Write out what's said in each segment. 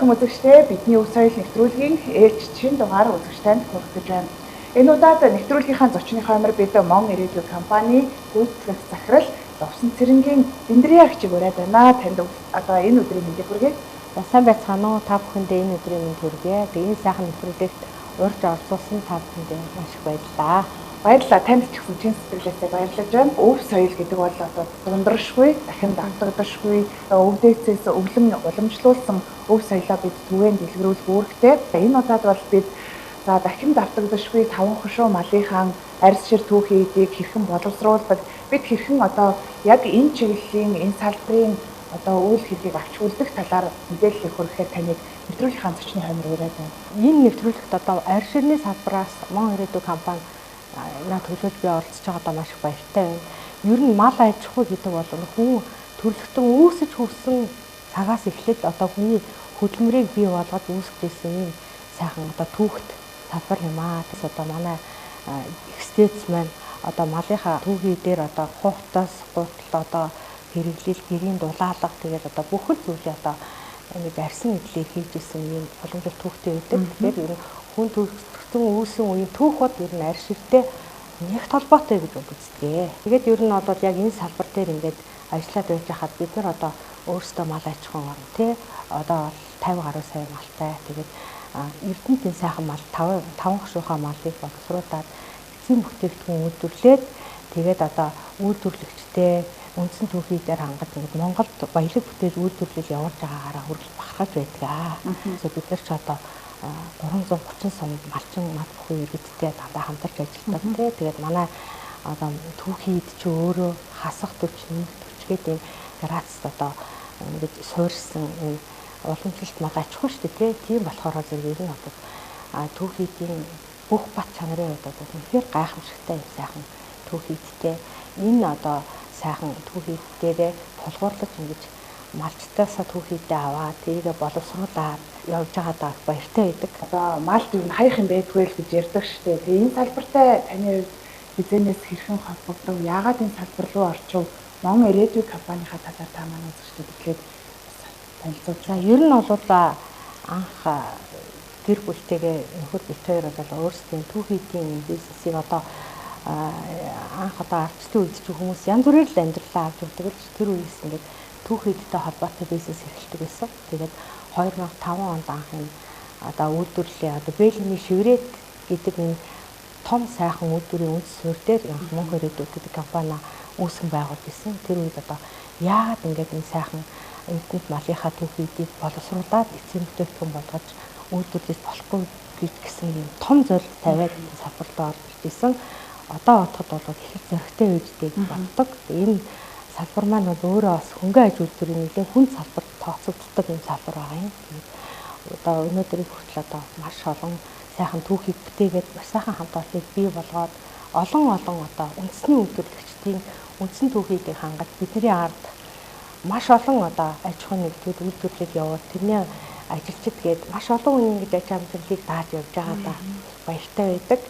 Сайхан үзэгчдээ, бидний өв соёл нэвтрүүлгийн ээлж чин дугаар үзэгч танд хүргэж байна. Энэ удаад нэвтрүүлгийнхаа зочны хоймор бид Мон Ирээдүй компани гүйцэтгэх захирал Лувсан Цэрэнгийн Бэндрийн агчиг ураад байна. Танд одоо энэ өдрийн мэндийг хүргэе. Сайн байцгаана уу? Та бүхэндээ энэ өдрийн мэнд хүргэе. Тэгээ энэ сайхан нэвтрүүлэгт урьж оролцуулсан та бүхэндээ маш их баярлалаа. Баярлалаа. Танд ч гэсэн чин сэтгэлээсээ баярлаж байна. Өв соёл гэдэг бол одоо дундрашгүй, дахин давтагдашгүй, өвдөөцөөс өвлөн уламжлуулсан өв соёлоо бид түгээн дэлгэрүүлэх үүрэгтэй. Энэ удаад бол бид за дахин давтагдашгүй таван хошуу малынхаа арьс шир түүхий эдийг хэрхэн боловсруулдаг, бид хэрхэн одоо яг энэ чиглэлийн, энэ салбарын одоо үйл хэргийг авч үлдэх талаар мэдээлэл хүргэхээр таныг нэвтрүүлгийнхаа зочны хоймор ураад байна. Энэ нэвтрүүлэгт одоо арьс ширний салбараас Мон Ирээдүй компани наад төлөөлж би оролцож байгаадаа маш их баяртай байна. Ер нь мал аж ахуй гэдэг бол хүн төрөлхтөн үүсэж хөвсөн цагаас эхлээд одоо хүний хөдөлмөрийг бий болгож үүсгэж ирсэн юм сайхан одоо түүхт салбар юм аа. Тэс одоо манай экстэц маань одоо малынхаа түүхий дээр одоо хуутаас гутал одоо хэрэглэл, гэрийн дулаалга тэгээд одоо бүхэл зүйлээ одоо ингэж арьсан эдлийг хийж исэн юм уламжлалт түүхтэй байдаг. Тэгэхээр ер нь хүн төрөлхтөн үүсэн үеийн түүх бол ер нь арьс ширтэй нэгт холбоотой гэж үздэг. Тэгээд ер нь бол яг энэ салбар дээр ингээд ажиллаад байж хахад бид нар одоо өөрсдөө мал аж ахуйн орн тий одоо 50 гаруй сая малтай. Тэгээд Эрдэнэтийн сайхан мал 5 хошуухаа малыг боловсруулад эцсийн бүтээгдэхүүн үйлдвэрлээд тэгээд одоо үйлдвэрлэгчтэй үндсэн түүхий дээр хангаж ингээд Монголд баялаг бүтээл үйлдвэрлэл явуулж байгаагаараа хүргэл бахархаж байдаг. Тэгэхээр бид нар ч одоо 330 сум малчин мал бүхэн иргэдтэй дандаа хамтарч ажилладаг тий. Тэгээд манай одоо түүхий эд чи өөрөө хасах 40, нэмэх 40 гэдэг юм грац одоо ингэж суурьсан энэ уламжлалт мал аж ахуй шүү дээ тий. Тийм болохоор зэрэг ер нь одоо түүхий эдийн бүх бат чанарын хувьд одоо үнэхээр гайхамшигтай юм сайхан түүхий эдтэй. Энэ одоо сайхан түүхий эд дээрээ тулгуурлаж ингэж малчтаасаа түүхий эдээ аваад тэрийгэ боловсруулад явж байгаадаа баяртай байдаг. Одоо малд юу хаях юм байдгүй л гэж ярьдаг шүү дээ. Тэгээ энэ салбартай таны хувьд хизээнээс хэрхэн холбогдов? Яагаад энэ салбар руу орчив? Мон Ирээдүй компанийнхаа талаар та манай үзэгчдэд эхлээд танилцуулж. За ер нь бол анх гэр бүлтэйгээ нөхөр бит хоёр бол өөрсдийн түүхий эдийн бизнесийг одоо анх одоо ардчлалын үед чи хүмүүс янз бүрээр л амьдралаа авч явдаг л тэр үеэс ингээд түүхий эдтэй холбоотой бизнес эрхэлдэг байсан. Тэгээд 2005 онд анх энэ одоо үйлдвэрлэлийн одоо Бэлгийн шиврээд гэдэг энэ том сайхан үйлдвэрийн үндэс суурь дээр анх Мон Ирээдүй гэдэг компани үүсгэн байгуулж ирсэн. Тэр үед одоо яагаад ингээд энэ сайхан Эрдэнэт малынхаа түүхий эдийг боловсруулад эцсийн бүтээгдэхүүн болгож үйлдвэрлэж болохгүй гэж гэсэн юм том зорилт тавиад салбарт орж ирсэн. Одоо бодоход бол их зоригтой үйдтэй гэж боддог. Энэ салбар маань бол өөрөө бас хөнгөн аж үйлдвэрийн нэлээд хүн салбарт тооцогддог юм салбар байгаа юм. Тэгээд одоо өнөөдрийг хүртэл одоо маш олон сайхан түүхийг бүтээгээд маш сайхан хамт олныг бий болгоод олон олон одоо үндэсний үйлдвэрлэгчдийн үндсэн түүхийг хангаж бидний ард маш олон одоо аж ахуйн нэгдүүд үйлдвэрлэл явуул тэрний ажилчид гээд маш олон хүн ингэж аж амьдралыг дааж явж байгаадаа баяртай байдаг.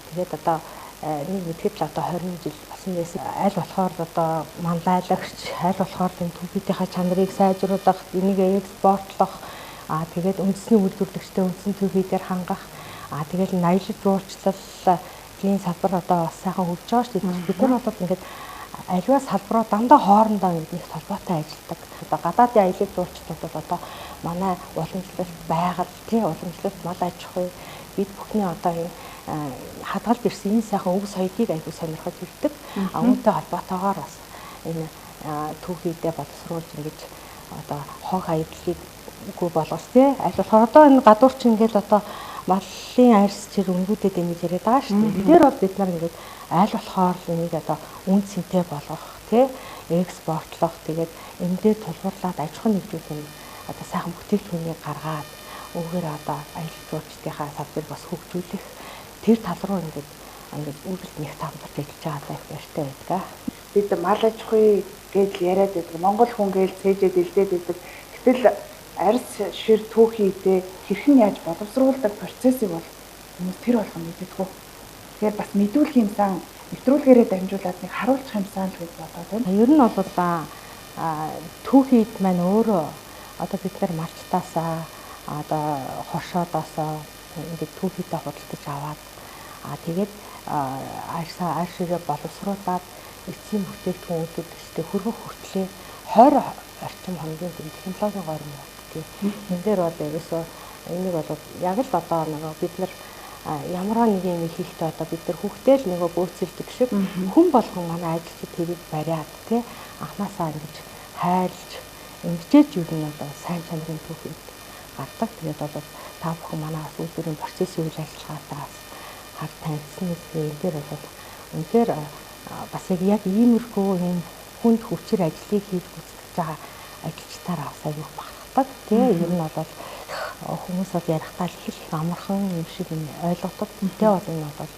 Тэгээд одоо нэг мэдэхэд л одоо 20 жил болсон байсан. Аль болохоор л одоо манлайлагч, аль болохоор л энэ түүхийнхээ чанарыг сайжруулах, энийг экспортлох, тэгээд үндэсний үйлдвэрлэгчтэй үндсэн түүхий дээр хангах, тэгээд аялал жуулчлалын салбар одоо бас сайхан хөгжиж байгаа шүү дээ. Бид нар бол ингээд аливаа салбараа дандаа хоорондоо ингээд нэг холбоотой ажилладаг. Одоо гадаадын аялал жуулчлалууд бол одоо манай уламжлалт байгаль, тий уламжлалт мал аж ахуй бид бүхний одоо энэ хадгалж ирсэн энэ сайхан өв соёлыг айгүй сонирхож ирдэг. Үүнтэй холбоотойгоор бас энэ түүхийдээ боловсруулж ингэж одоо хог аяллыг үгүй болгож тий аль болохоор одоо энэ гадуур чинь ингээд одоо малын арьс чир өнгүүдэд ингэж яриад байгаа шүү дээ. Тэр бол бид нар ингээд аль болохоор энийг одоо үн цэнтэй болгох тий экспортлох тэгээд энэ дээр тулгуурлаад аж ахуйн нэгжүүдийн одоо сайхан бүтээгдэхүүнийг гаргаад үүгээр одоо аялал жуулчлалынхаа салбарыг бас хөгжүүлэх тэр тал руу ингээд үйлдэл нэг хамтарч ажиллаж байгаадаа их баяртай байдаг. Бид мал аж ахуй гэж яриад байдаг. Монгол хүн гээл цээжээд элдээд байдаг. Гэтэл арьс шир түүхий эдээ хэрхэн яаж боловсруулдаг процессыг бол хүмүүс тэр болгон мэддэггүй. Тэгэхээр бас мэдүүлэх юмсан нэвтрүүлгээрээ дамжуулаад нэг харуулчих юмсан л гэж бодоод байна. Ер нь бол түүхий эд маань өөрөө одоо бид нар малчтаасаа одоо хоршоодоосоо ингээд түүхийдээ худалдаж аваад тэгээд арьсаа арь ширээ боловсруулад эцсийн бүтээгдэхүүн үйлдвэрлэгчтэй хөргөх хүртлээ 20 орчим хоногийн технологийн горим явагддаг. Энэ дээр бол ерөөсөө энийг бол яг л одоо нөгөө бид нар ямар нэг юм хийхдээ одоо бид нар хүүхдээ л нөгөө бөөцөлдөг шиг хүн болгон манай ажилчид тэрийг бариад тий анхнаасаа ингэж хайрлж ингэжээж юу нь одоо сайн чанарын түүхийд гардаг. Тэгээд бол та бүхэн манай бас үйлдвэрийн процессын үйл ажиллагаатай бас хар танилцсан гэдэг энэ дээр бол үнэхээр бас яг иймэрхүү юм хүнд хүчээр ажлыг хийж гүйцэтгэж байгаа ажилчдаараа бас аягүй бахархдаг тий. Ер нь бол хүмүүс бол ярихдаа л их амархан юм шиг юм ойлгодог. Тэгтээ бол энэ бол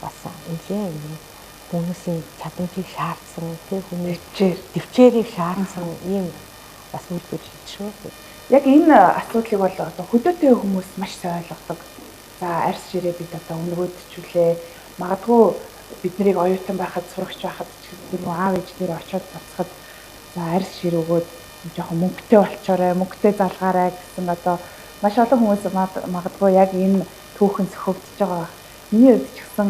бас нэлээ юм хүмүүсийн чадамжийг шаардсан тий, хүний төвчээрийг шаардсан ийм бас үйлдвэрлэл шүү. Яг энэ асуудлыг бол одоо хөдөөтэй хүмүүс маш сайн ойлгодог. За арьс ширээ бид одоо өнгөөдчүүлээ. Магадгүй бид нарыг оюутан байхад, сурагч байхад ч гэдэг юм аав ээж дээр очиод буцахад за арьс шир өгөөд жоохон мөнгөтэй болчоорой, мөнгөтэй залгаарай гэсэн одоо маш олон хүмүүс магадгүй яг энэ түүхэн сөхөгдөж байгаа. Миний хувьд ч гэсэн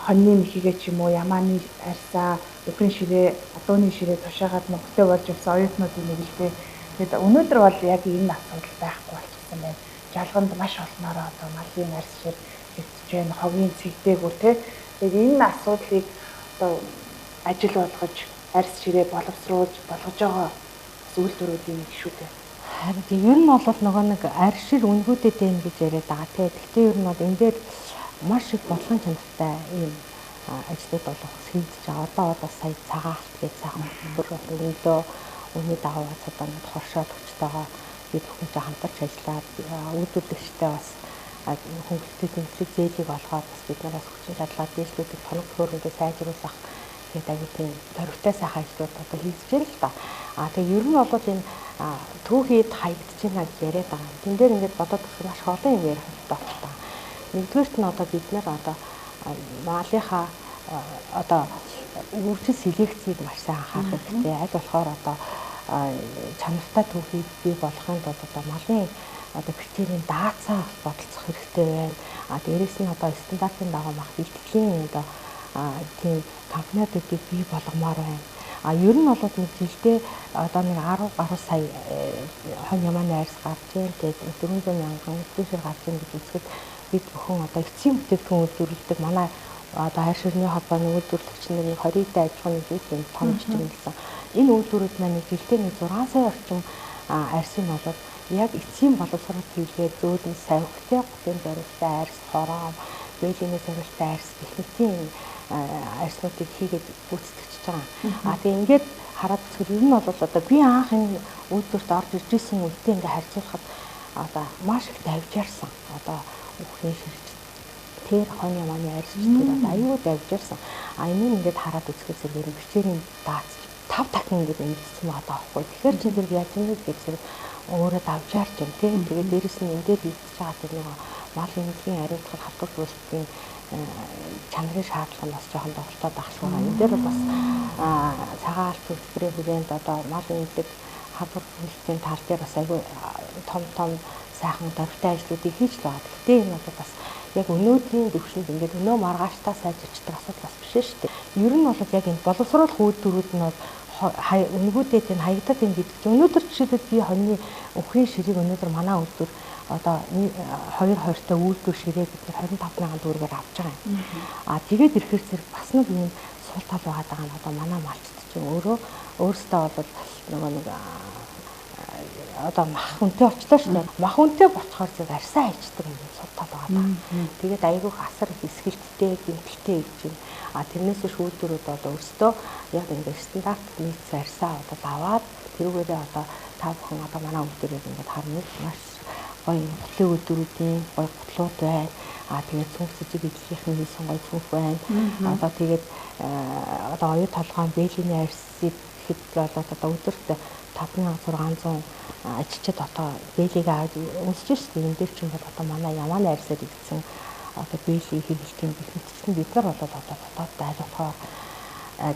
хоньны мэхийгээ ч юм уу, ямааны арьсаа, үхрийн ширээ, адууны ширээ тушаагаад мөнгөтэй болж явсан оюутнуудын нэг л дээ. Тэгэд өнөөдөр бол яг энэ асуудал байхгүй болчихсон байна. Жалганд маш олноороо одоо малын арьс шир хэвтэж байна, хогийн цэгтэйгүр тий. Тэгээд энэ асуудлыг одоо ажил болгож, арьс ширээ боловсруулж болгож байгаа үйлдвэрүүдийн нэг шүү дээ. Харин ер нь бол нөгөө нэг арьс шир үнгүүдэд юм гэж яриад байгаа тий. Гэхдээ ер нь бол энэ дээр маш их бодлогын чанартай ийм ажлууд бол хийгдэж байгаа. Одоо бол сая цагаалт гэж сайхан хөтөлбөр бол үүний дагуу одоо нэг хоршоологчтойгоо бид бүхэн ч хамтарч ажиллаад үйлдвэрлэгчтэй бас хөнгөлөлтийн тэмцлэг зээлийг олгоод бас бид нараас хүчин чадлаар дээшлүүлэх, тоног төхөөрөмжөө сайжруулах тэгээд аюу тийм дөрвтэй сайхан ажлууд одоо хийгдэж байна л да. Тэгээ ер нь бол энэ түүхийд хаягдж байна гэж яриад байгаа. Тэн дээр ингээд бодоод үзэх маш олон юм ярих хэрэгтэй байна. Нэгдүгээрт нь одоо бид нар одоо малынхаа одоо үржил селекцийг маш сайн анхаарах хэрэгтэй. Аль болохоор одоо чанартай түүхийг бий болгохын тулд одоо малын одоо критерийн даацаа бодолцох хэрэгтэй байна. Дээрээс нь одоо стандартын дагуу мах бэлтгэлийн одоо тийм компаниудыг бий болгомоор байна. Ер нь бол нэг жилдээ одоо нэг 10 гаруй сая хонь ямааны арьс гарч байна. Тэгээд 400 мянган өдрөөр гарч байна гэж үзэхэд бид бүхэн одоо эцсийн бүтээгдэхүүн үйлдвэрлэдэг манай одоо хайр ширний холбооны үйлдвэрлэгч нарын 20 аж ахуйн нэгдэл юм том жижиг гэсэн. Энэ үйлдвэрүүд маань нэг жилдээ нэг 6 сая орчим арьсыг бол яг эцсийн боловсрол хийлгээд зөөлөн савхтай гутын зориулттай арьс, хором, бэлгийн зориулттай арьс гэх мэтийн арьснуудыг хийгээд гүйцэтгэж байгаа. Тэгээ ингээд хараад үзэхэд ер нь бол одоо би анх энэ үйлдвэрт орж ирж исэн үедээ ингээд харьцуулахад одоо маш их давжаарсан. Одоо үхрийн ширч тэр хонь ямааны арьс тэр одоо аюу давжаарсан. Энэ ингээд хараад үзэхэд зэрэг бичээрийн даац 5 дахин ингээд нэмэгдсэн байгаа даахгүй. Тэгэхээр чи тэр яаж юм бэ гэж зэрэг өөрөө давжаарч юм тий. Тэгээд дээрэс нь энэ дээр хийгдэж байгаа тэр нөгөө мал эмнэлгийн ариутгал халдвар бүрэлдэхүүн чанарын шаардлага нь бас жоохон догтлоод ах шиг байгаа. Энэ дээр бол бас цагаан алт хөтөлбөрийн хүрээнд одоо мал эмнэлэг халдвар бүрэлдэхүүн тал дээр бас айгүй том том сайхан дөрвтэй ажлуудыг хийж л байгаа. Гэхдээ энэ бол бас яг өнөөдрийн төвшөнд ингээд өнөө маргааштай сайжирчдаг асуудал бас биш шүү дээ. Ер нь бол яг энэ боловсруулах үйлдвэрүүд нь бол өнгүүдээ энэ хаягдаад юм гэдэг чинь өнөөдөр жишээлбэл би хоньны өхрийн ширийг өнөөдөр манай үйлдвэр одоо 2 20-тай үйлдвэр ширээ бид нар 25 мянган төгрөгөөр авч байгаа юм. Тэгээд ирэхээр зэрэг бас нэг юм сул тал байгаа даа нь одоо манай малчд чинь өөрөөсөө бол нөгөө нэг одоо мах үнэтэй болчлоо шүү дээ. Мах үнэтэй болцохоор зэрэг арьсаа хайчдаг юм сул тал байгаа даа. Тэгээд айгүйх асар их эсгэлттэй, гэмтэлтэй гэж юм. Тэрнээс биш үйлдвэрүүд бол өөрсдөө яг ингээд стандарт нийцсэн арьсаа бол аваад тэрүүгээрээ одоо та бүхэн одоо манай үйлдвэрийг ингээд харна маш гоё гутлын үйлдвэрүүдийн гоё гутлууд байна. Тэгээд цүнх сэжиг эдлэхийнхэн хийсэн гоё цүнх байна. Одоо тэгээд одоо оюу толгойн бэлгийн арьсыг гэхэд бол одоо өдөрт 5600 ажилчид одоо бэлийг аваад өмсөж шүү дээ. Энэ дээр чинь бол одоо манай ямааны арьсаар игдсэн одоо бэлийг хэрэглэх юм гэх мэтчилэн бид нар бол одоо дотоод аль болохоор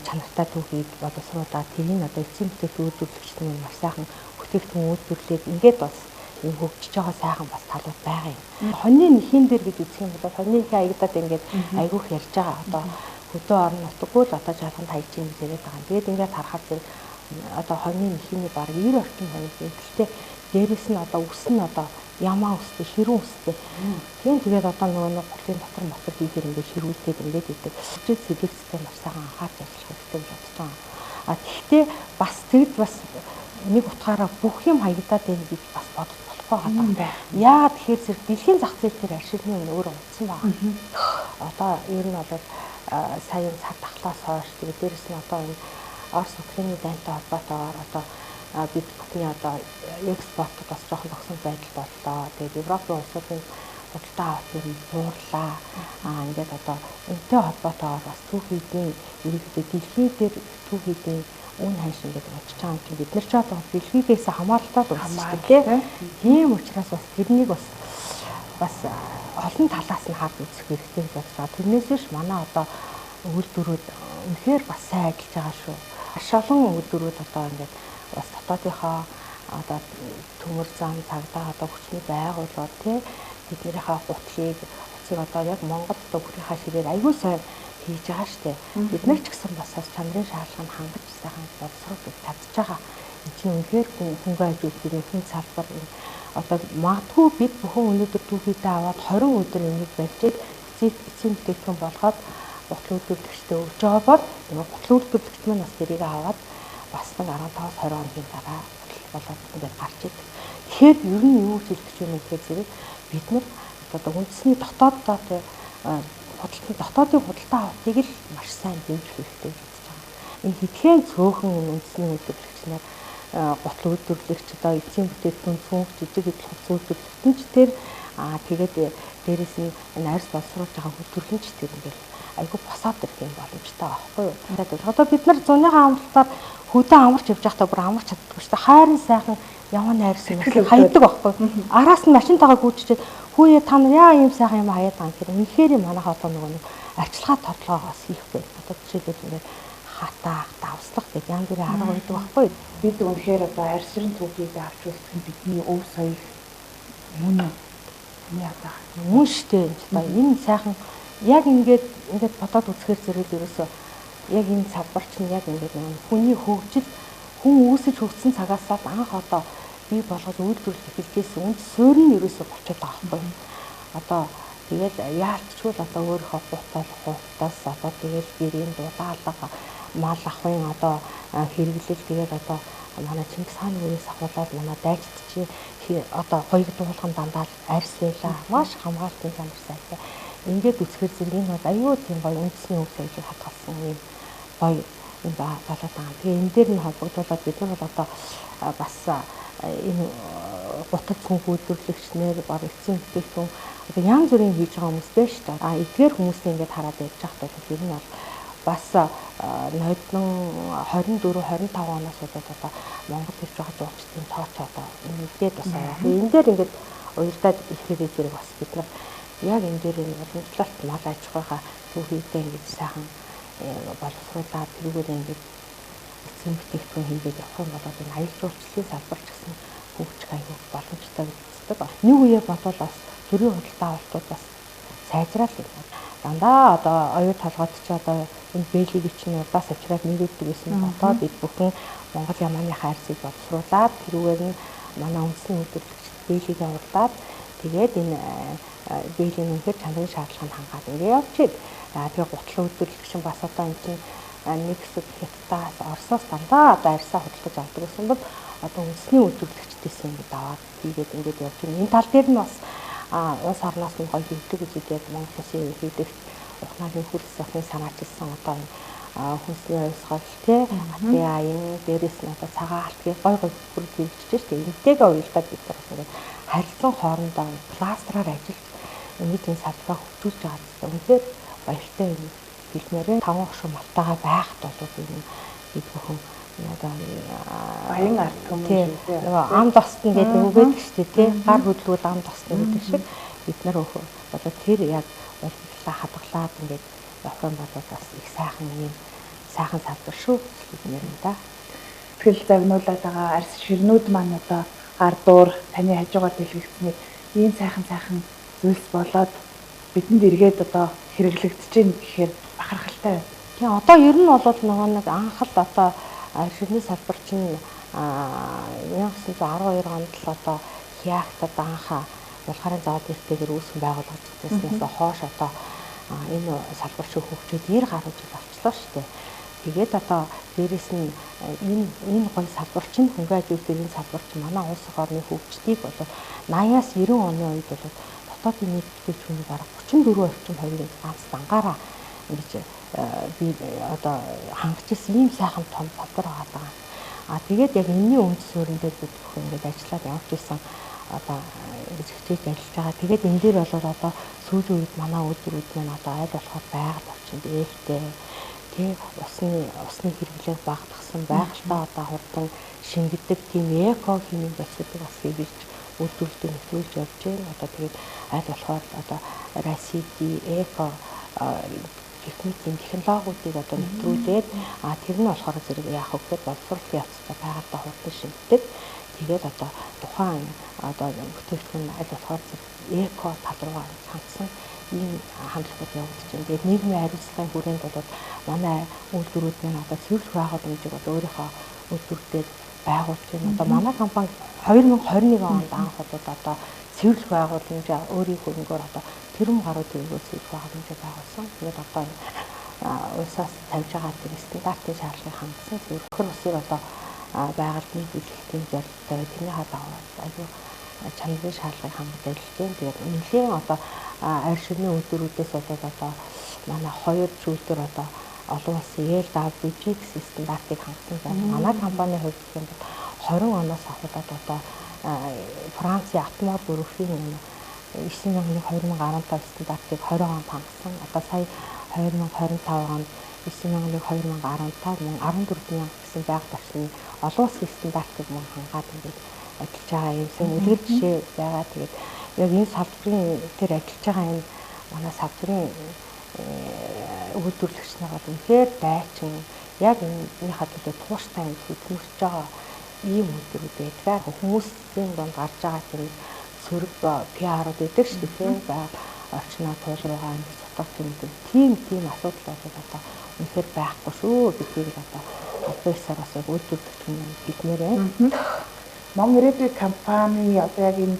чанартай түүхийг боловсруулаад тэрийг одоо эцсийн бүтээгдэхүүн үйлдвэрлэгч нар маш сайхан бүтээгдэхүүн үйлдвэрлээд ингээд бас юм хөгжиж байгаа сайхан бас талууд байгаа юм. Хоньны нэхийн дээр гэж үзэх юм бол хоньны нэхээ аягдаад ингээд айгүйх ярьж байгаа. Одоо хөдөө орон нутаггүй л одоо жалганд хаяж юм гэж яриад байгаа. Тэгээд ингээд харахаар зэрэг одоо хоньны нэхийний бараг 90 орчим хонь. Гэхдээ дээрэс нь одоо үс нь одоо ямаа үстэй, ширүүн үстэй. Тийм тэгээд одоо нөгөө нэг гутлын дотор мотор хийхээр ингээд ширүүлээд ингээд идэг. Хөгжил селекцтэй маш сайхан анхаарч ажиллах хэрэгтэй гэж бодож байгаа. А тэгтээ бас тэгэд бас нэг утгаараа бүх юм хаягдаад байна гэж бас бодож болохгүй байгаа. Яагаад тэгэхээр зэрэг дэлхийн зах зээл дээр аршилны үн өөрөө унтсан байгаа. Одоо ер нь бол сая цар тахлаас хойш тэгээд дээрэс нь одоо энэ Орос Украины дайнтай холбоотойгоор одоо бид бүхний одоо экспортод бас жоохон тогсон байдал боллоо. Тэгээд Европын улсуудын худалдаа авалт ер нь буурлаа. Ингээд одоо энэтэй холбоотойгоор бас түүхийдийн ерөнхийдөө дэлхий дээр түүхийдийн үн ханш ингээд очиж байгаа юм чинь бид нар ч одоо дэлхийгээс хамааралтай л үүсдэг тийм. Тийм учраас бас тэрнийг бас олон талаас нь харж үзэх хэрэгтэй гэж бодож байгаа. Тэрнээс биш манай одоо үйлдвэрүүд үнэхээр бас сайн ажиллаж байгаа шүү. Маш олон үйлдвэрүүд одоо ингээд бас дотоодынхоо одоо төмөр зам цагдаа одоо хүчний байгууллагууд тий тэднийхээ гутлыг уцыг одоо яг Монгол одоо бүрийнхаа ширээр аягүй сайн хийж байгаа штэ. Бид нар ч гэсэн бас чанарын шаардлагыг хангаж сайхан боловсруулах чадж байгаа. Энд чинь үнэхээр хөнгөн аж үйлдвэрийн хүн салбар одоо магадгүй бид бүхэн өнөөдөр түүхийдээ аваад 20 өдөр энийг барьжээд эцсийн бүтээгдэхүүн болгоод гутал үйлдвэрлэгчтэй өгч байгаа бол нөгөө гутал үйлдвэрлэгч маань бас тэрийг аваад бас нэг 15-аас 20 хоногийн дараа гутал болоод ингээд гарч идэг. Тэгэхээр ер нь юу хэлэх гэж байна гэхээр зэрэг бид нар одоо үндэсний дотооддоо дотоодын худалдаа авалтыг л маш сайн дэмжих хэрэгтэй гэж бодож байгаа. Энэ хэдхэн цөөхөн үндэсний үйлдвэрлэгч нар гутал үйлдвэрлэгч одоо эцсийн бүтээгдэхүүн цүнх жижиг хэдэл хувцас үйлдвэрлэгч нь ч тэр тэгээд дээрэс нь энэ арьс боловсруулж байгаа үйлдвэрлэгч тэр ингээл айгүй босоод ирэх юм боломжтой байхгүй юу. Одоо бид нар зуныхаа амралтаар хөдөө амарч явж байхдаа бүр амарч чаддаггүй шүү дээ. Хайрын сайхан яваа найрс юм хайдаг байхгүй. Араас нь машинтайгаа гүйччихэд хүүе та нар яа ийм сайхан юм хаяад байгаа юм гэхээр үнэхээр манайхаа одоо нөгөө нэг арчилгаа тодлогоос хийхгүй. Одоо жишээлбэл ингээд хатаах, давслах гэх янз бүрийн арга байдаг байхгүй. Бид үнэхээр одоо арьсрын түүхийг авч үлдэх нь бидний өв соёл мөн үү? Миний одоо мөн штэ. Одоо энэ сайхан яг ингээд бодоод үзэхээр зэрэг ерөөсөө яг энэ салбар чинь яг ингээд нэг хүний хөгжил хүн үүсэж хөгжсөн цагаас л анх одоо бий болгож үйлдвэрлэх эхэлжсэн үнд суурь нь ерөөсөө болчиход байгаа байхгүй. Одоо тэгэл яалтчгүй л одоо өөрийнхөө гутал хувцас одоо тэгэл гэрийн дулаалга мал ахуйн одоо хэрэглэл тэгээд одоо манай Чингис хааны үеэс ахуулаад манай дайчид чи одоо хоёг дуулган дандаа арьс байлаа. Маш хамгаалтын чанар сайтай. Ингээд үзэхээр зэрэг энэ бол аюу тийм гоё үндэсний өв соёлыг хадгалсан юм гоё юм болоод байгаа. Тэгээ энэ дээр нь холбогдуулаад бид нар бол одоо бас энэ гутал цүнх үйлдвэрлэгчнэр баг эцсийн бүтээгдэхүүн одоо янз бүрийн хийж байгаа хүмүүс байна шүү дээ. Эдгээр хүмүүсээ ингээд хараад явж байхад бол ер нь бол бас ноднон 24 25 оноос болоод одоо Монгол хийж байгаа жуулчдын тооч одоо нэгдээд бас аа. Энэ дээр ингээд уялдаад ихээр зэрэг бас бид нар яг энэ дээр энэ уламжлалт мал аж ахуйгаа түүхийдээ ингэж сайхан боловсруулаад тэрүүгээр ингэж эцсийн бүтээгдэхүүн хийгээд явах юм бол энэ аялал жуулчлалын салбар ч гэсэн хөгжих аюул боломжтой гэж үздэг. Нэг үе бодвол бас төрийн худалдаа авалтууд бас сайжрал юм. Дандаа одоо оюу толгойд чи одоо энэ бэлгийг чинь урдаас авчираад нэрвэдэг гэсэн одоо бид бүхэн Монгол ямааны хайрцгийг боловсруулад тэрүүгээр нь манай үндэсний үйлдвэрлэгчид бэлгийг урдаад тэгээд энэ бэлийн үнэхээр чанарын шаардлагыг хангаад ингээ явчихъя. Тэгээ гутлын үйлдвэрлэгч нь бас одоо энэ чинь нэг хэсэг Хятадаас, Оросоос дандаа одоо арьсаа худалдаж авдаг гэсэн бол одоо үндэсний үйлдвэрлэгчдээс ингээд аваад хийгээд ингээд явж байна. Энэ тал дээр нь бас улс орноос нь гоё хэвлэг үзүүлээд Монгол улсын ерөнхийлөгч Ухнаагийн хөрс захын санаачилсан одоо энэ хүнсний хувьсгал тий атын аян дээрээс нь одоо цагаан алтгийг гой гой бүрд хэрэгжиж штэ. Энтэйгээ уялдаад бид нар бас ингээд харилцан хоорондоо кластераар ажиллаж ингэж энэ салбараа хөгжүүлж байгаа гэсэн. Үнэхээр баяртай юм хэлмээр таван хошуу малтайгаа байхад бол энэ бид бүхэн одоо баян ард түмэн шүү дээ. Нөгөө ам тосдно гэдэг үг байдаг шүү дээ тий. Гар хөдөлгүүл ам тосдно гэдэг шиг бид нар одоо тэр яг уламжлалаа хадгалаад ингээд явах юм бол бас их сайхан юм сайхан салбар шүү гэж хэлмээр юм да. Сэтгэл загнуулаад байгаа арьс ширнүүд маань одоо гар дуур таны хажуугаар дэлгэгдсэний ийм сайхан сайхан зүйлс болоод бидэнд эргээд одоо хэрэглэгдэж байна гэхээр бахархалтай байна. Тийм, одоо ер нь бол нөгөө нэг анх л одоо арь ширний салбар чинь 1912 онд л одоо Хяагтад анх Булгарын завод нэртэйгээр үүсгэн байгуулагдсанаас хойш одоо энэ салбар шиг хөгжөөд 90 гаруй жил болчлоо шүү дээ. Тэгээд одоо дээрэс нь энэ гоё салбар чинь хөнгөн аж үйлдвэрийн салбар чинь манай улс орны хөгжлийг бол 80-аас 90 оны үед бол дотоодын нийт бүтээгдэхүүний бараг 34 орчим хувийг ганц дангаараа ингэж би одоо хангаж ирсэн ийм сайхан том салбар байгаа. А тэгээд яг энэний үндэс суурин дээр бид бүхэн ингэж ажиллаад явж исэн, одоо ингэж хичээж ажиллаж байгаа. Тэгээд энэ дээр бол одоо сүүлийн үед манай үйлдвэрүүд маань одоо аль болохоор байгаль орчинд ээлтэй, тий, усны хэрэглээг багасгасан, байгальтай одоо хурдан шингэдэг тийм эко химийн бодисуудыг бас хэрэглэж үйлдвэрлэлд нэвтрүүлж явж байна. Одоо тэгээд аль болохоор одоо Расиди, эко техникийн технологиудыг одоо нэвтрүүлээд, а тэр нь болохоор зэрэг яах вэ гэхээр боловсруулалтын явцдаа байгальтай хурдан шингэдэг. Тэгээд одоо тухайн одоо бүтээгдэхүүн аль болохоор зэрэг эко тал руугаа хандсан ийм хандлагууд явагдаж байна. Тэгээд нийгмийн хариуцлагын хүрээнд бол манай үйлдвэрүүд маань одоо цэвэрлэх байгууламжийг бол өөрийнхөө үйлдвэртээ байгуулж байна. Одоо манай компани 2021 онд анх бол одоо цэвэрлэх байгууламжаа өөрийн хөрөнгөөр одоо тэрбум гаруй төгрөгөөр цэвэрлэх байгууламжаа байгуулсан. Тэгээд одоо улсаас тавьж байгаа тэр стандартын шаардлагыг хангасан цэвэрлэх усыг одоо байгальд нийлүүлэх тийм зорилготой, тэрнийхээ дагуу аюу чанарын шаардлагыг хангаж ажиллаж байна. Тэгээд үнэлгээ одоо арь ширний үйлдвэрүүдээс болоод одоо манай хоёр үйлдвэр одоо олон улсын LWG гэсэн стандартыг хангасан. За манай компани хувьд гэх юм бол 20 оноос ахуулаад одоо Францын Атмор дөрвхийн 9001 2015 стандартыг 20 онд хангасан. Одоо сая 2025 онд 9001 2015 мөн 14000 гэсэн байгаль орчны олон улсын стандартыг мөн хангаад ингээд ажиллаж байгаа юм сайн үлгэр жишээ байгаа. Тэгээд яг энэ салбарын тэр ажиллаж байгаа энэ манай салбарын үйлдвэрлэгч нар бол үнэхээр дайчин, яг энэнийхээ төлөө тууштай юм хөдөлмөрлөж байгаа ийм үйлдвэрүүд байдаг. Хүмүүсийн донд гарч байгаа тэр сөрөг PR-ууд байдаг шүү дээ, тийм орчноо туул руугаа ингэж сутгах юм тийм асуудал бол одоо үнэхээр байхгүй шүү гэдгийг л одоо албан ёсоор бас яг үйлдвэрлэгч хүмүүс хэлмээр байна. Мон Ирээдүй компани одоо яг энэ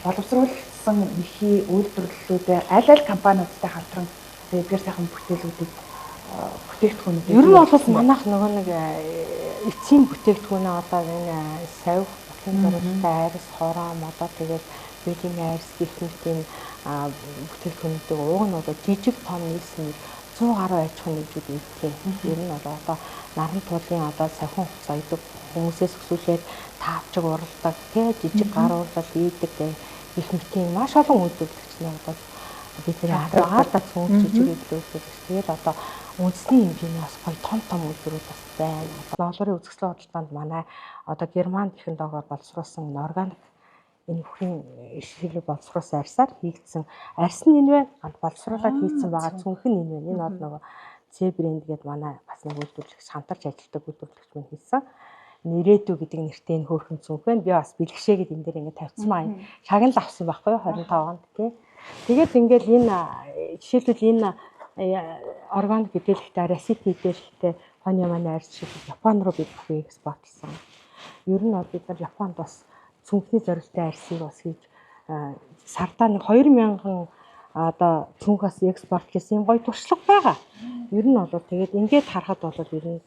боловсруулсан нэхий үйлдвэрлэлүүдээ аль аль компаниудтай хамтран эдгээр сайхан бүтээлүүдийг бүтээгдэхүүнүүдийг ер нь бол манайх нөгөө нэг эцсийн бүтээгдэхүүнээ одоо энэ савх, ботлын зориулттай арьс, хороо, модоо тэгээд бэлгийн арьс гэх мэт энэ бүтээгдэхүүнүүдийг уг нь одоо жижиг том нийлсэн 100 гаруй аж ахуйн нэгжүүд ийдтэй. Ер нь бол одоо наран туулын одоо савхан хувцас ойдог хүмүүсээс өсвөлээд таавчиг уралдаг, тий жижиг гар урлал ийдэг гэх мэтийн маш олон үйлдвэрлэгч нар одоо бидний ард байгаа л да, цөөн жижиг үйлдвэрлэгч. Тэгээд одоо үндэсний хэмжээний бас гоё том том үйлдвэрүүд бас байна. Ноолуурын үзэсгэлэн худалдаанд манай одоо Герман технологиор боловсруулсан органик энэ бүхний шиглэл боловсруулсан арьсаар хийгдсэн арьс нь энэ байна. Боловсруулаад хийгдсэн байгаа цүнх нь энэ байна. Энэ бол нөгөө C брэнд гэдэг манай бас нэг үйлдвэрлэгч хамтарч ажилладаг үйлдвэрлэгч мөн хийсэн. Нэрээдүү гэдэг нэртэй энэ хөөрхөн цүнх байна. Би бас бэлгшээ гэдэг энэ дээр ингээд тавьчихсан маа. Шагнал авсан байхгүй юу 25 онд тий. Тэгээд ингээд энэ жишээлбэл энэ органик мэдээлэлтэй, расит мэдээлэлтэй хонь яманы арьс шиг Япон руу бид бүхэн экспортлсон. Ер нь бол бид нар Японд бас цүнхний зорилттой арьсыг бас хийж сардаа нэг 2000 одоо цүнхээс экспорт хийсэн юм гоё туршлага байгаа. Ер нь бол тэгээд ингээд харахад бол ер нь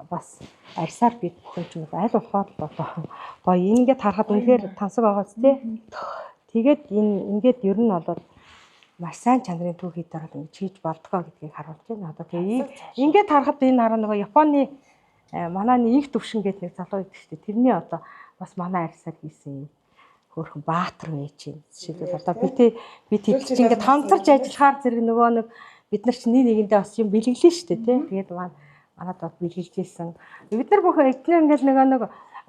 бас арьсаар бид бүхэн ч юм уу аль болохоор л одоо гоё ингээд харахад үнэхээр тансаг байгаа ч тий. Тэгээд энэ ингээд ер нь бол маш сайн чанарын түүх хийдээр бол ингэж хийж болдгоо гэдгийг харуулж байна. Одоо тэгээ ингээд харахад энэ хараа нөгөө Японы манай нэг их төвшин гэдэг нэг залуу байдаг шүү дээ. Тэрний одоо бас манай арьсаар хийсэн хөөрхөн баатар байж байна. Жишээлбэл одоо би тэд чинь ингээд хамтарч ажиллахаар зэрэг нөгөө нэг бид нар чинь нэг нэгэндээ бас юм бэлэглэн шүү дээ тий. Тэгээд манад бол бэлгэлжсэн. Бид нар бүх эдгээр ингээд нөгөө нэг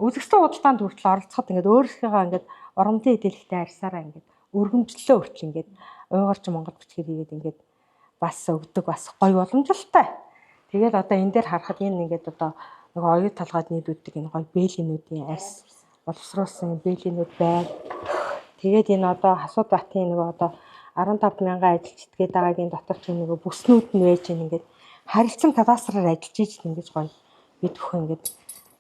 үзэсгэлэн худалдаанд хүртэл оролцоход ингээд өөрсдийнхөө ингээд урамдын хэдэлтэй арьсаараа ингээд өргөмжлөлөө хүртэл ингээд уйгарч Монгол бичгээр хийгээд ингээд бас өгдөг бас гоё боломжтой. Тэгээд одоо энэ дээр харахад энэ ингээд одоо нөгөө оюу толгойд нийлүүлдэг энэ гоё бэлгэнүүдийн арьс боловсруулсан бээлийнүүд байна. Тэгээд энэ одоо Хасууд батын нөгөө одоо 15 мянган ажилчид гээд байгаагийн дотор ч нөгөө бүснүүд нь байж гин ингээд харилцан кадастраар ажиллаж иж ингэж гоё бид бүхэн ингээд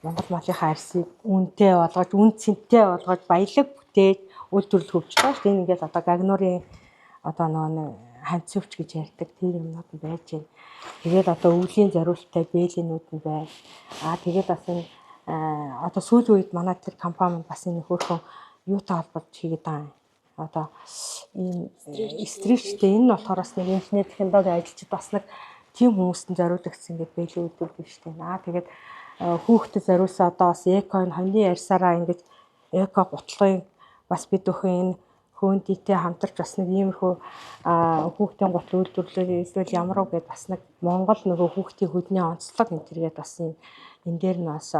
Монгол малынхаа арьсыг үнэтэй болгож, үн цэнтэй болгож, баялаг бүтээж үйлдвэрлэх хөгжиж байгаа шүү дээ. Энэ ингээд одоо гагнуурын одоо нөгөө ханцвч гэж ярьдаг тэр юмнууд нь байж байна. Тэгээд одоо өвлийн зориулттай бээлийнүүд нь байна. Аа тэгээд бас энэ одоо сүүлийн үед манай тэр компани бас энэ хөөрхөн юутай холбож хийгээд байгаа юм. Одоо ийм стричтэй энэ нь болохоор бас нэг инженер технологи ажилчид бас нэг тийм хүмүүст нь зориулагдсан ингээд бээлий үйлдвэрлэж штэ. Аа тэгээд хүүхдэд зориулсан одоо бас эко энэ хоньны арьсаараа ингэж эко гутлын бас бид бүхэн энэ хөөндөйтэй хамтарч бас нэг иймэрхүү хүүхдийн гутал үйлдвэрлэл эсвэл ямар уу гэд бас нэг Монгол нөгөө хүүхдийн хөдний онцлог энэ төргээд бас энэ энэ дээр нь бас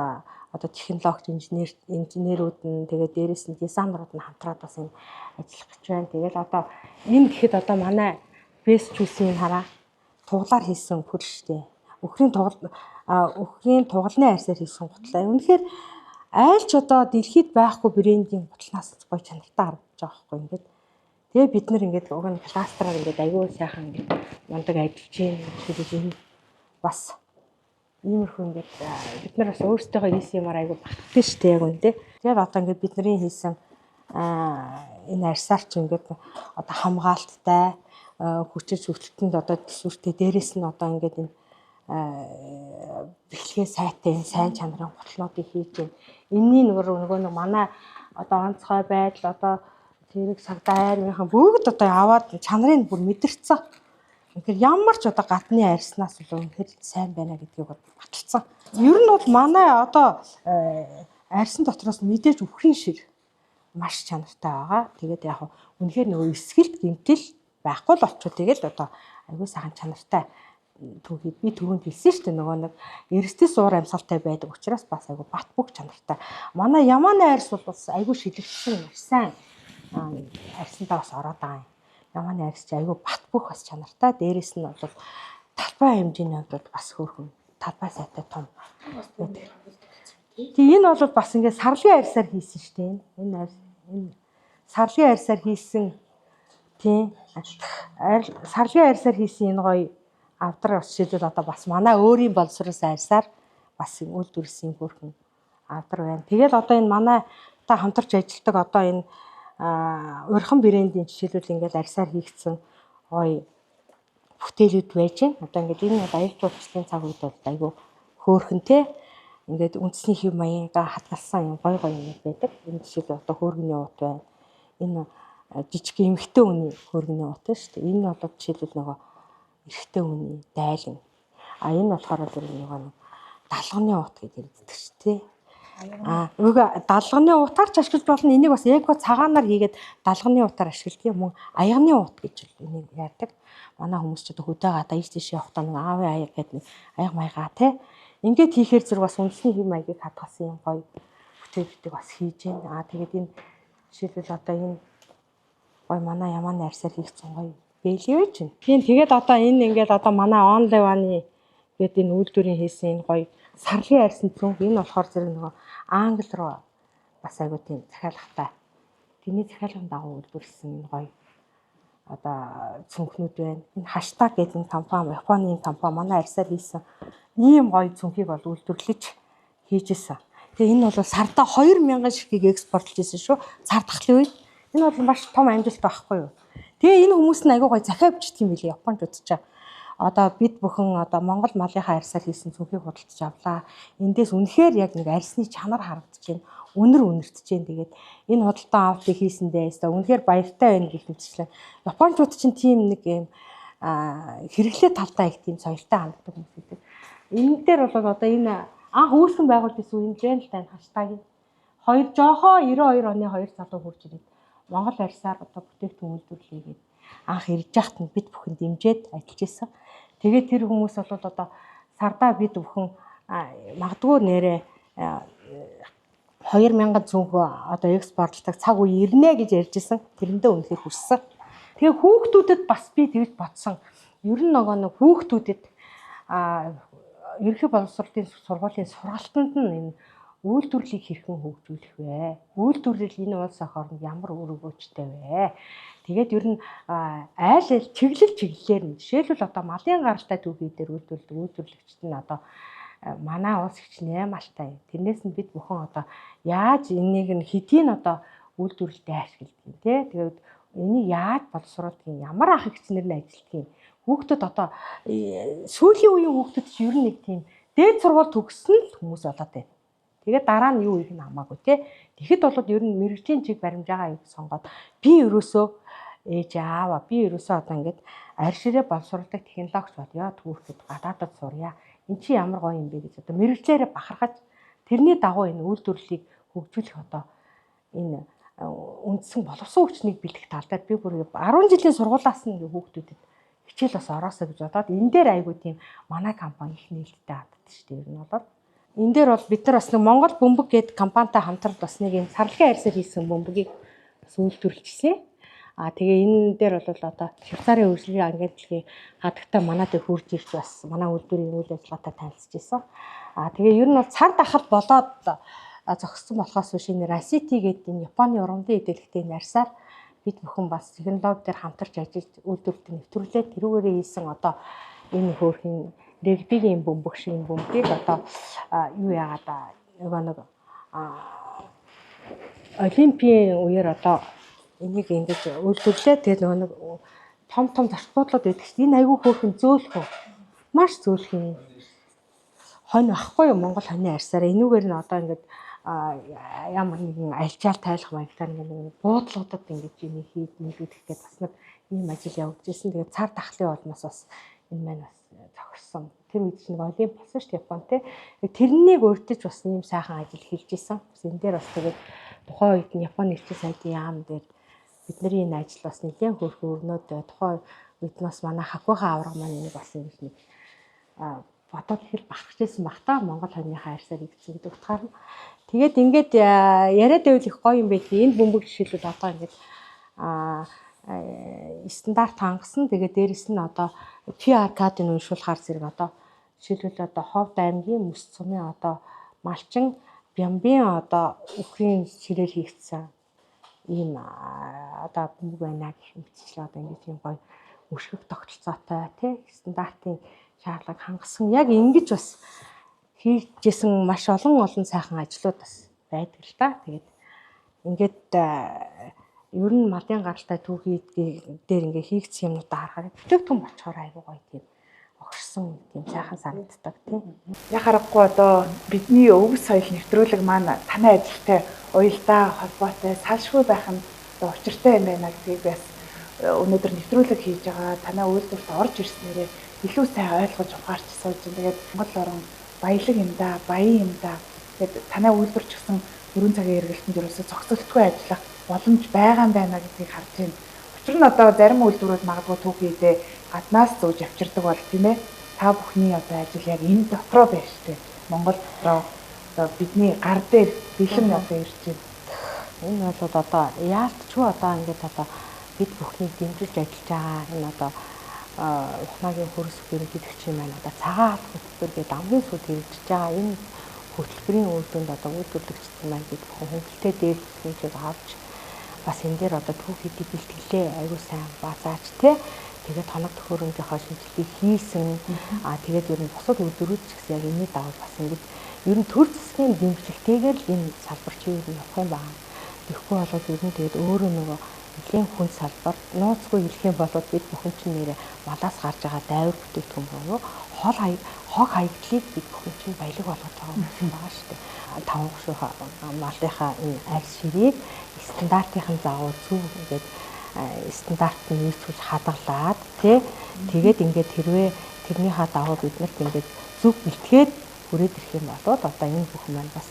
одоо технологич инженерүүд нь тэгээд дээрэс нь дизайнерууд нь хамтраад бас энэ ажиллах гэж байна. Тэгэл одоо энэ гэхэд одоо манай Best Choice-ийн хараа туглаар хийсэн пүр штэ. Өхрийн тугал өхрийн тугалны арьсаар хийсэн гутлаа. Үнэхээр айл ч одоо дэлхийд байхгүй брендийн гутлнаас гоё чанартай харагдаж байгаа байхгүй ингээд. Тэгээ бид нар ингээд уг нь кластераар ингээд аюул сайхан ингээд мундаг ажиллаж байна. Тэгэхээр энэ бас иймэрхүү ингээд бид нар бас өөрсдийнхөө хийсэн юмар аюул багтдаг шүү дээ яг үндэ. Тэгээд одоо ингээд бидний хийсэн энэ арьсаар ч ингээд одоо хамгаалттай хүчил хөвчлөлтөнд одоо төсвөртэй дээрэс нь одоо ингээд энэ бэхлэгээ сайтай энэ сайн чанарын гутлнуудыг хийж байна. Энийний нөгөө нэг манай одоо онцгой байдал одоо тэрэг сагдаа айрмынхан бүгд одоо аваад чанарыг бүр мэдэрсэн. Тэгэхээр ямар ч одоо гадны арьснаас бол үнэхээр сайн байна гэдгийг баталсан. Ер нь бол манай одоо арьсан дотроос мэдээж үхрийн шир маш чанартай байгаа. Тэгээд яг үнэхээр нөгөө эсгэлт гэмтэл байхгүй л болчихвол тэгэл одоо айгүй сайхан чанартай түүхийд би түрүүнд хэлсэн шүү дээ нөгөө нэг эрсдэс уур амьсгалтай байдаг учраас бас айгүй бат бөх чанартай. Манай Яманы арьс бол бас айгүй шилэгдсэн маш сайн арьсандаа бас ороод байгаа юм. Яманы арьс чи айгүй бат бөх бас чанартай. Дээрээс нь бол талбай хэмжээний хувьд бол бас хөөрхөн талбай сайтай том байдаг. Тэгээ энэ бол бас ингээд сарлын арьсаар хийсэн шүү дээ. Энэ арьс энэ сарлын арьсаар хийсэн тийм сарлын арьсаар хийсэн энэ гоё авдар бас жишээлбэл одоо бас манай өөрийн боловсруулсан арьсаар бас үйлдвэрлэсэн хөөрхөн авдар байна. Тэгэл одоо энэ манай та хамтарч ажилладаг одоо энэ урхан брендийн жишээлбэл ингээд арьсаар хийгдсэн гоё бүтээлүүд байж байна. Одоо ингээд энэ бол аяг жуулчлалын цаг үед бол айгүй хөөрхөн те ингээд үндэсний хэв маягаа хадгалсан юм гоё гоё юм байдаг. Энэ жишээлбэл одоо хөөргөний уут байна. Энэ жижиг эмэгтэй хүний хөөргөний уут шүү дээ. Энэ бол жишээлбэл нөгөө эрэгтэй хүний дайлан. А энэ болохоор л нөгөө нэг далганы уут гэж ярьдаг шүү дээ. А үгүй далганы утаар ч ашиглаж болно. Энийг бас эко цагаанаар хийгээд далганы утаар ашигладаг юм. Мөн аягны ут гэж энийг ярьдаг. Манай хүмүүс ч одоо хөдөө гадаа ийш тийш явахдаа нэг аавын аяг гэдэг нэг аяг маягаа те. Ингээд хийхээр зэрэг бас үндэсний хэв маягийг хадгалсан юм гоё бүтээлүүдийг бас хийж байна. А тэгээд энэ жишээлбэл одоо энэ гоё манай Яманы арьсаар хийгдсэн гоё бэлгээ байж байна. Тийм тэгээд одоо энэ ингээд одоо манай онлайн гээд энэ үйлдвэрийн хийсэн энэ гоё сарлын арьсан цүнх энэ болохоор зэрэг нөгөө англи руу бас айгуу тийм захиалгатай. Тэрний захиалгын дагуу үйлдвэрлэсэн энэ гоё одоо цүнхнүүд байна. Энэ хаштаг гэдэг энэ компани, Японы компани манай арьсаар хийсэн ийм гоё цүнхийг бол үйлдвэрлэж хийж исэн. Тэгээ энэ бол сардаа 2000 ширхгийг экспортлж исэн шүү. Цар тахлын үед. Энэ бол маш том амжилт байхгүй юу? Тэгээ энэ хүмүүс нь айгуу гоё захиа бичдэг юм билээ Япончууд ч. Одоо бид бүхэн одоо Монгол малынхаа арьсаар хийсэн цүнхийг худалдаж авлаа. Эндээс үнэхээр яг нэг арьсны чанар харагдаж байна. Үнэр үнэртэж байна. Тэгээд энэ худалдан авалтыг хийсэндээ өстой үнэхээр баяртай байна гэх мэтчлээ. Япончууд чинь тийм нэг юм хэрэглээ талдаа их тийм соёлтой ханддаг хүмүүс гэдэг. Энэ дээр бол одоо энэ анх үүсгэн байгуулж исэн үе юм л та энэ хаштагийн хоёр жоохоо 92 оны хоёр залуу хурж ирээд Монгол арьсаар одоо бүтээгдэхүүн үйлдвэрлэе гээд анх ирж яхад нь бид бүхэн дэмжиж ажиллаж исэн. Тэгээд тэр хүмүүс бол одоо сардаа бид бүхэн магадгүй нэрээ 2000 цүнхөө одоо экспортлдог цаг үе ирнэ гэж ярьж исэн. Тэрэндээ үнэхээр хүрсэн. Тэгээ хүүхдүүдэд бас би тэгж бодсон. Ер нь нөгөө нэг хүүхдүүдэд ерөнхий боловсролын сургуулийн сургалтанд нь энэ Үйлдвэрлэлийг хэрхэн хөгжүүлэх вэ? Үйлдвэрлэл энэ улс ох оронд ямар үр өгөөжтэй вэ? Тэгээд ер нь айл айл чиглэл чиглэлээр нь жишээлбэл одоо малын гаралтай түүхий дээр үйлдвэрлэдэг үйлдвэрлэгчд нь одоо манай улс хичнээн малтай. Тэрнээс нь бид бүхэн одоо яаж энийг нь хэдийн одоо үйлдвэрлэлдээ ашигладаг юм те. Тэгээд энийг яаж боловсруулдаг юм? Ямар ах эгчнэр нь ажилладаг юм? Хүүхдүүд одоо сүүлийн үеийн хүүхдүүд ч ер нь нэг тийм дээд сургууль төгссөн л хүмүүс болоод байна. Тэгээд дараа нь юу хийх нь хамаагүй те. Тэгэхэд бол ер нь мэрэгжлийн чиг баримжаагаа юу сонгоод би ерөөсөө ээж аава би ерөөсөө одоо ингээд арь ширээ боловсруулдаг технологич болёо түүхэхэд гадаадад сурья. Эн чи ямар гоё юм бэ гэж одоо мэрэгжлээрээ бахархаж тэрний дагуу энэ үйлдвэрлэлийг хөгжүүлэх одоо энэ үндсэн боловсон хүчнийг бэлтгэх тал дээр би бүр 10 жилийн сургуулиас нь хүүхдүүдэд хичээл бас ороосоо гэж бодоод энэ дээр айгүй тийм манай компани их нээлттэй ханддаг шүү дээ. Ер нь бол энэ дээр бол бид нар бас нэг Монгол бөмбөг гээд компанитай хамтрал бас нэг юм сарлагын арьсаар хийсэн бөмбөгийг бас үйлдвэрлэжсэн. А тэгээ энэ дээр бол одоо Швейцарын хөгжлийн агентлагийн хадагтай манай дээр хурж ирж бас манай үйлдвэрийн үйл ажиллагаатай танилцж ирсэн. А тэгээ ер нь бол цар тахал болоод зогссон болохоос биш энэ Racity гэдэг энэ Японы ургамлын эдэлхтэй энэ арьсаар бид бүхэн бас технологи дээр хамтарч ажиллаж үйлдвэрлэлд нэвтрүүлээд тэрүүгээрээ хийсэн одоо энэ хөөрхөн регбигийн бөмбөг шиг бөмбөгийг одоо юу яагаад нөгөө нэг олимпийн үеэр одоо энийг ингэж үйлдвэрлээ. Тэгээд нөгөө нэг том том зочдлууд байдаг чинь энэ айгүй хөөрхөн зөөлхөн маш зөөлхөн хонь ахгүй юу Монгол хоньны арьсаараа энүүгээр нь одоо ингээд ямар нэгэн альжаал тайлах маягтаар ингээд буудлуудад ингэж энийг хийж нийлүүлэх гээд бас нэг ийм ажил явагдаж ирсэн. Тэгээд цар тахлын улмаас бас энэ маань бас зогссон. Тэр үед чинь олимп болсон шүү дээ Япон те. Тэрнийг урьдчилж бас ийм сайхан ажил хийж исэн. Бас энэ дээр бас тэгээд тухайн үед нь Японы элчин сайдын яам дээр бидний энэ ажил бас нэлээд хөөрхөн өрнөд тухайн үед нь бас манай Хакуха авраг маань энийг бас ингэж нэг бодоод их л бахархаж байсан бах та Монгол хоньныхаа арьсаар игдсэн гэдэг утгаар нь. Тэгээд ингээд яриад байвал их гоё юм байдгийг. Энэ бөмбөг жишээлбэл одоо ингээд стандарт хангасан. Тэгээд дээрэс нь одоо QR кодыг уншуулахаар зэрэг одоо жишээлбэл одоо Ховд аймгийн Мөс сумын одоо Малчин Бямбын одоо үхрийн ширээл хийгдсэн ийм одоо бөмбөг байна гэх мэтчлээ одоо ингэж ийм гоё мөшгөх тогтолцоотой тий стандартын шаардлага хангасан. Яг ингэж бас хийжсэн маш олон олон сайхан ажлууд бас байдаг л та. Тэгээд ингээд ер нь малын гаралтай түүхий дээр ингээ хийгдсэн юмнуудаа харахаар бүтээгдэхүүн болчоор айгүй гоё тийм огшсон тийм сайхан санагддаг тийм. Яг харахгүй одоо бидний өвөг соёл нэвтрүүлэг маань танай ажилтай уялдаа холбоотой салшгүй байх нь одоо учиртай юм байна гэдгийг бас өнөөдөр нэвтрүүлэг хийж байгаа танай үйлдвэрт орж ирснээрээ илүү сайн ойлгож ухаарч сууж байна. Тэгээд Монгол орн баялаг юм да, баян юм да. Тэгээд танай үйлдвэр ч гэсэн 4 цагийн эргэлтэнд ерөөсөө зогсолтгүй ажиллах боломж байгаа юм байна гэдгийг харж байна. Учир нь одоо зарим үйлдвэрүүд магадгүй түүхийдээ гаднаас зөөж авчирдаг бол тийм ээ. Та бүхний одоо ажил яг энэ дотроо байна шүү дээ. Монгол дотроо одоо бидний гар дээр бэлэн одоо ирж байна. Энэ бол одоо яалтчгүй одоо ингээд одоо бид бүхнийг дэмжиж ажиллаж байгаа энэ одоо ухмаагийн хөрс ерөнхийлөгч юм байна. Одоо цагаан алх хөтөлбөр гэдэг хамгийн сүүлд хэрэгжиж байгаа энэ хөтөлбөрийн үр дүнд одоо үйлдвэрлэгчид маань бид бүхэн хөнгөлөлтөө дээрлэхийг авч бас энэ дээр одоо түүх хэдий бэлтгэлээ аягүй сайн базаач те. Тэгээд тоног төхөөрөмжийнхөө шинжилгээг хийсэн. Аа тэгээд ер нь бусад үйлдвэрүүд ч гэсэн яг энэний дагуу бас ингэж ер нь төр засгийн дэмжлэгтэйгээр л энэ салбар чи ер нь явах юм байна. Тэгэхгүй болоод ер нь тэгээд өөрөө нөгөө нэлийн хүн салбар нууцгүй хэлэх юм бол бид бүхэн чинь нэрээ малаас гарч байгаа дайвар бүтээгдэхүүн буюу хол хог хаягдлыг бид бүхэн чинь баялаг болгож байгаа юм байгаа шүү дээ. Таван гушууха малынхаа энэ арьс ширээг стандартын загвар зөв ингээд стандарт нь нийцүүлж хадгалаад тий тэгээд ингээд хэрвээ тэрнийхээ дагуу бид нарт ингээд зөв бэлтгээд хүрээд ирэх юм бол одоо энэ бүхэн маань бас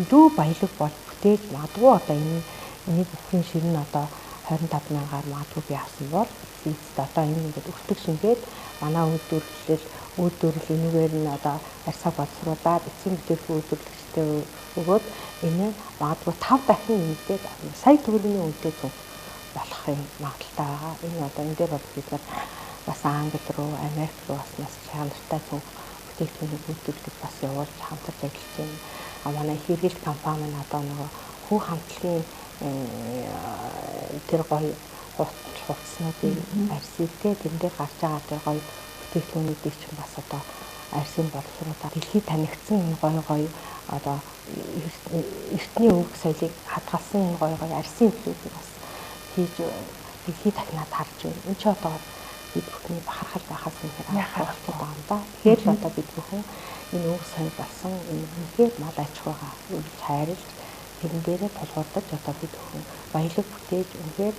илүү баялаг бол бүтээж магадгүй одоо энэ энийг бүхний шир нь одоо 25 мянгаар магадгүй би авсан бол эцэст одоо энэ ингээд өртөг шингээд манай үйлдвэрлэл үйлдвэрлэл энүүгээр нь одоо арьсаа боловсруулад эцсийн бүтээгдэхүүн үйлдвэрлэгчтэй өгөөд энэ магадгүй 5 дахин нэмэгдээд сая төгрөгийн үнэтэй цүнх болох юм магадлалтай байгаа. Энэ одоо энэ дээр бол бид нар бас Англи руу, Америк руу бас маш чанартай цүнх бүтээгдэхүүнийг үйлдвэрлэж бас явуулж хамтарч ажиллаж байна. Манай хэрэглэлт компани нь одоо нөгөө хүү хамтлагийн тэр гоё хувцснуудыг арсийтэй тэрэн дээр гарч байгаа тэр гоё бүтээгдэхүүнүүдийг чинь бас одоо арсын боловсруулаад дэлхийд танигдсан энэ гоё гоё одоо эртний өвөг соёлыг хадгалсан энэ гоё гоё арсын эвлүүдийг бас хийж дэлхийд дахинаад харж байна. Энэ ч одоо бид бүхний бахархал байхаас үнэхээр аргагүй байгаа юм да. Тэгэхээр л одоо бид бүхэн энэ өвөг соёл болсон энэ үнэхээр мал аж ахуйгаа үргэлж хайрлаж тэрэн дээрээ тулгуурлаж одоо бид бүхэн баялаг бүтээж үнэхээр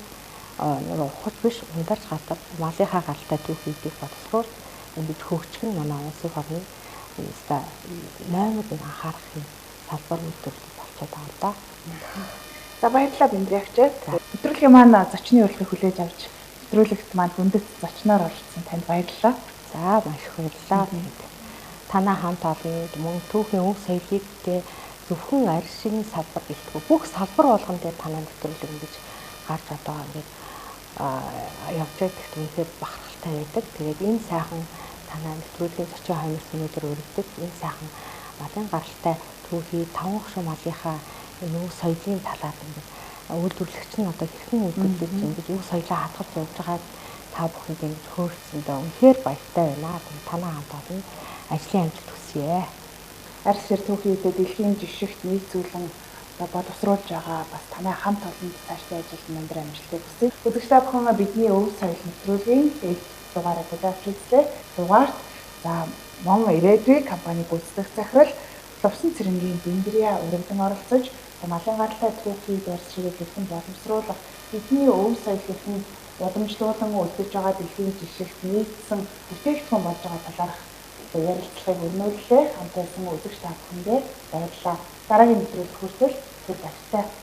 нөгөө ухаж биш ундарч гадар малынхаа гаралтай түүхийдийг боловсруулж ингэж хөгжих нь манай улсын орны номер 1 анхаарах юм салбар үйлдвэрлэл болчиход байгаа юм да. За баярлалаа Биндрягч. Нэвтрүүлгийн маань зочны урилгыг хүлээж авч нэвтрүүлэгт маань хүндэт зочноор оролцсон танд баярлалаа. За маш их баярлалаа. Танай хамт олонд мөн түүхийн өв соёлыг тэ зөвхөн аршин салбар гэлтгүй бүх салбар болгон дээр танай нэвтрүүлэг ингэж гарч одоо ингэж явж байдагт үнэхээр бахархалтай байдаг. Тэгээд энэ сайхан танай нэвтрүүлгийн зочин хомирс өнөөдөр өргөдөг энэ сайхан малын гаралтай түүхий таван хошуу малынхаа энэ өв соёлын талаар ингэж үйлдвэрлэгч нь одоо хэрхэн үйлдвэрлэж ингэж өв соёлоо хадгалж явж байгааг та бүхэнд ингэж хөөрсөндөө үнэхээр баяртай байна. Танай хамт олон ажлын амжилт хүсье. Арьс шир түүхийдээ дэлхийн жишгт нийцүүлэн одоо боловсруулж байгаа бас танай хамт олонд цаашдын ажилд өндөр амжилтыг хүсье. Үзэгч та бүхэн бидний өв соёл нэвтрүүлгийн ээлж дугаарыг хүлээн авч үзлээ. Дугаарт за Мон ирээдүй компани гүйцэтгэх захирал Лувсан Цэрэнгийн Биндрия урагдан оролцож малын гаралтай түүхий барьс ширээ хэрхэн боловсруулах бидний өв соёл хэрхэн уламжлуулан үлдэж байгаа дэлхийн жишгт нийцсэн бүтээгдэхүүн болж байгаа талаарх ярилцлагыг өрнүүллээ. Хамт байсан үзэгч та бүхэндээ баярлалаа. Дараагийн нэвтрүүлэг хүртэл түр баяртай.